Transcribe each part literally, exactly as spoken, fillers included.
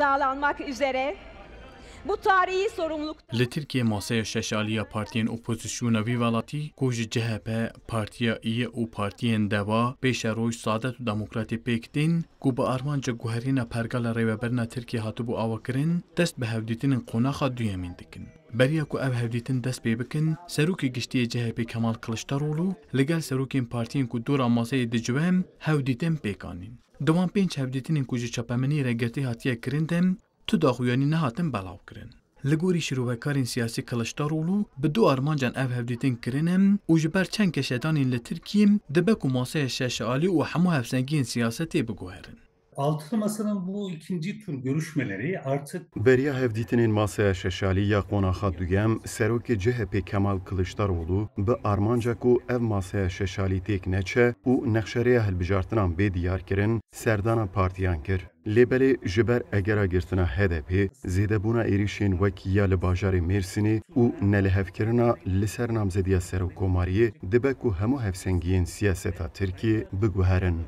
Sağlanmak üzere bu tarihi sorumluluk Li Tirkiyê maseya şeş alî ya partiyên opozisyona vî welatî ku ji C H P, Partiya Î û partiyên deva, pêşeroj, Saadet û Demokratê pêk tên, ku bi armanca guherîna pergala rêvebirina Tirkiyê hatibû avakirin, dest bi hevdîtinên qonaxa duyemîn dikin. Beriya ku ev hevdîtin dest pê bikin, Serokê Giştî yê C H P Kemal Kiliçdaroglu li gel serokên partiyên ku dora maseyê dicive hevdîtin pêk anîn. Di wan pênc hevdîtinên ku ji çapemeniyê re girtî hatiye kirin de tu daxuyanî nehatin belavkirin. Li gorî şîrovekarên siyasî Kiliçdaroglu bi du armancan ev hevdîtin kirine û ji ber çend geşedanên li Tirkiyê dibe ku maseya şeş alî û hemû hevsengiyên siyasetê biguherin. Altılı Masa'nın bu ikinci tur görüşmeleri artık Beriya hevdîtinên maseya şeş alî ya qonaxa duyem, serokê C H P Kemal Kiliçdaroglu bi armanca ku ev maseya şeş alî têk neçe û nexşereya hilbijartinan bê diyarkirin, serdana partiyan kir. Lê belê ji ber egera girtina H D P, zêdebûna êrîşên wek ya li bajarê Mêrsînê û nelihevkirina li ser namzediya serokkomariyê dibe ku hemû hevsengiyên siyaseta Tirkiyê biguherin.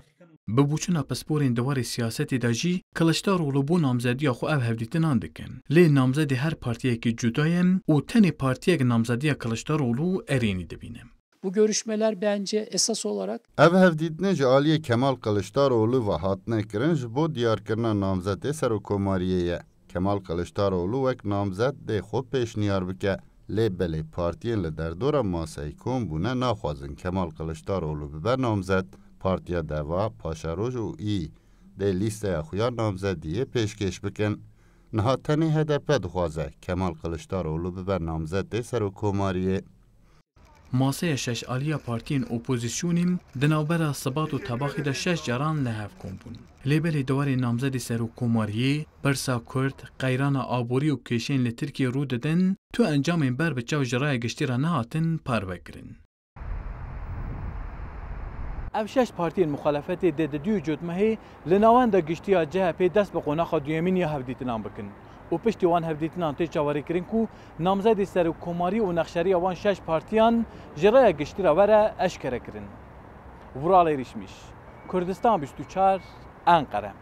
Bi boçûna pisporên di warê siyasetê de jî Kiliçdaroglu bo namzediya xwe ev hevdîtinan dikin. Lê namzedê her partiyekî cuda ye û tenê partiyek namzediya Kiliçdaroglu erênî dibîne. Bu görüşmeler bence esas olarak Ev hevdîtinê ji aliyê Kemal Kiliçdaroglu ve hatine kirin ji bo diyarkirina namzetê serokkomariyê ye. Kemal Kiliçdaroglu wek namzet dê xwe pêşniyar bike. Lê belê partiyên li derdora maseyê kom bûne naxwazin Kemal Kiliçdaroglu bibe namzet. Partiya Deva, Paşeroj û Î dê lîsteya xwe ya namzediyê pêşkêş bikin. Niha tenê H D P dixwaze Kemal Kiliçdaroglu bibe namzetê serokkomariyê. Maseya şeş alî ya partiyên opozisyonê di navbera Sibat û Tebaxê de şeş caran li hev kom bûn. Lê belê di warê namzedê serokkomariyê, pirsa Kurd, qeyrana aborî û kêşeyên li Tirkiyê rû didin, tu encamên ber bi çav ji raya giştî re nehatin parve kirin. Ev şeş partiyên muxalefetê dê di duyê cotmehê li navenda giştî ya C H P dest bi qonaxa duyemîn ya hevdîtinan bikin û piştî wan hevdîtinan tê çaverêkirin ku namzedê serokkomarî û nexşeriya wan şeş partiyan ji raya giştî re were eşkere kirin. Vural Êrîşmîş, Kurdistan bîst û çar, Enqere.